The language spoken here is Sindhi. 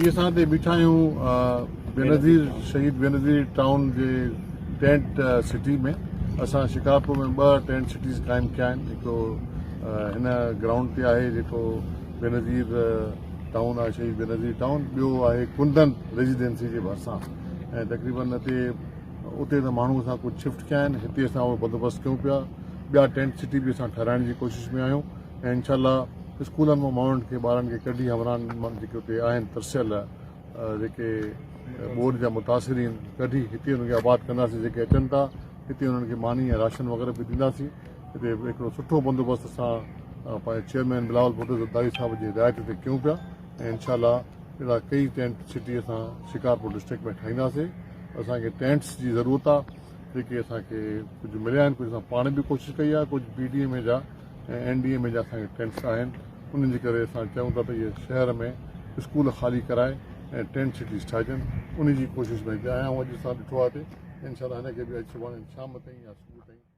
هي اسان هتي بيٺا آهيون بينظير شهيد بينظير ٽائون جي ٽينٽ سٽي ۾. اسان شڪارپور ۾ 2 ٽينٽ سٽيز قائم ڪيا آهن. هڪڙو هن گرائونڊ تي آهي جيڪو بينظير ٽائون آهي، شهيد بينظير ٽائون، ٻيو آهي ڪندن ريزيڊنسي جي ڀرسان. ۽ تقريبن اتي اتي ته ماڻهو اسان ڪجهه شفٽ ڪيا آهن، هتي اسان اهو بندوبست ڪيون پيا. ٻيا ٽينٽ سٽي به اسان ٺهرائڻ جي ڪوشش ۾ آهيون ۽ انشاء الله اسڪولن مان ماڻهن کي ٻارن کي ڪڍي همراهن مان جيڪي اتي آهن ترسيل جيڪي ٻوڏ جا متاثرين ڪڍي هتي انهن کي آباد ڪنداسين. جيڪي اچن ٿا هتي انهن کي ماني ۽ راشن وغيره به ڏينداسين. هتي هڪڙو سٺو بندوبست اسان پنهنجي چيئرمين بلاول ڀٽو زرداري صاحب جي هدايت تي ڪيون پيا ۽ انشاء الله اهڙا ڪئي ٽينٽ سٽي اسان شڪارپور ڊسٽرڪٽ ۾ ٺاهينداسين. اسان کي ٽينٽس جي ضرورت آهي، جيڪي اسان کي ڪجهه مليا آهن، ڪجهه اسان پاڻ به ڪوشش ڪئي آهي، ڪجهه پي ڊي ايم اي جا ۽ اين ڊي ايم اي جا اسان کي ٽينٽس آهن، انهن جي ڪري اسان چئون ٿا ته اهي شهر ۾ اسڪول خالي ڪرائي ۽ ٽينٽ سٽيز ٺاهجن، انهي جي ڪوشش ۾ هتي آيا آهيون. اڄ اسان ڏٺو آهي هتي انشاء الله هن کي به اڄ سڀاڻي شام تائين يا صبح تائين.